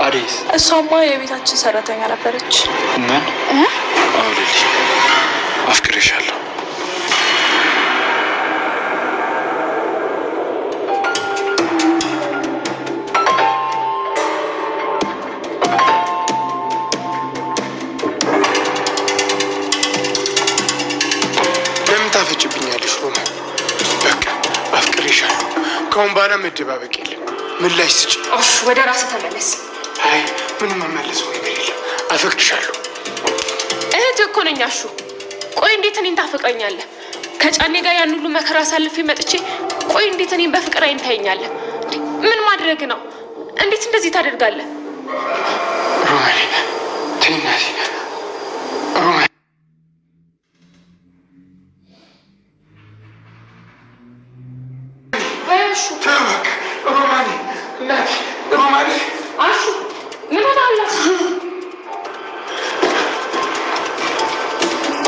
አደይስ? እሷማ የቤታችን ሰራተኛ ነበረች። ምን? አዎ ሊሊ፣ አፍቅሬሻለሁ። ለምን ታፈጭብኛለሽ ሮማን? በቃ አፍቅሬሻለሁ። ከአሁን በኋላ መደባበቅ የለም። ምላሽ ስጭ። አሹ፣ ወደ ራስህ ተመለስ። አይ፣ ምንም መመለሰው ነገር የለም። አፈቅርሻለሁ። እህት እኮ ነኝ አሹ። ቆይ እንዴት እኔን ታፈቅረኛለህ? ከጫኔ ጋር ያን ሁሉ መከራ አሳልፌ መጥቼ ቆይ እንዴት እኔን በፍቅር አይን ታየኛለህ? ምን ማድረግ ነው? እንዴት እንደዚህ ታደርጋለህ? ሮማን ተይ እናቴ። ሮማን፣ ወይ አሹ፣ ተው በቃ። ሮማን እናቴ፣ ሮማን። አሹ፣ ምን ሆነሃል? አሹ?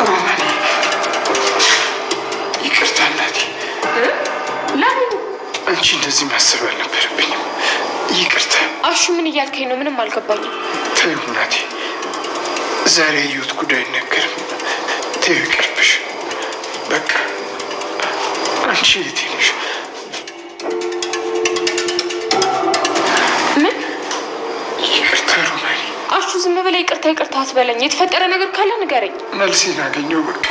ሮማን፣ ይቅርታ እናቴ። እ? ለምን? አንቺ እንደዚህ ማሰብ አልነበረብኝም። ይቅርታ። አሹ፣ ምን እያልከኝ ነው? ምንም አልገባኝም። ተይው እናቴ፣ ዛሬ ያየሁት ጉዳይ አይነገርም። ተይው፣ ይቅርብሽ። በቃ አንቺ እህቴ ነሽ። ምን? ይቅርታ ሮማኔ። አሹ፣ ዝም ብለህ ይቅርታ ይቅርታ አትበለኝ። የተፈጠረ ነገር ካለ ንገረኝ። መልሴን አገኘው። በቃ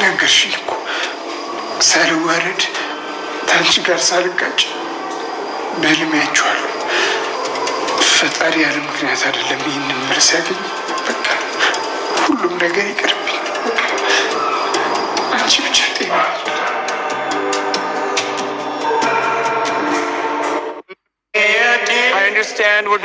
ነገርሽኝ እኮ፣ ሳልዋረድ ከአንቺ ጋር ሳልጋጭ በህልሜ አይቼዋለሁ። ፈጣሪ ያለ ምክንያት አይደለም ይህንን መልስ ያገኘ። በቃ ሁሉም ነገር ይቅርብኝ። በቃ አንቺ ብቻ ጤና። I understand we're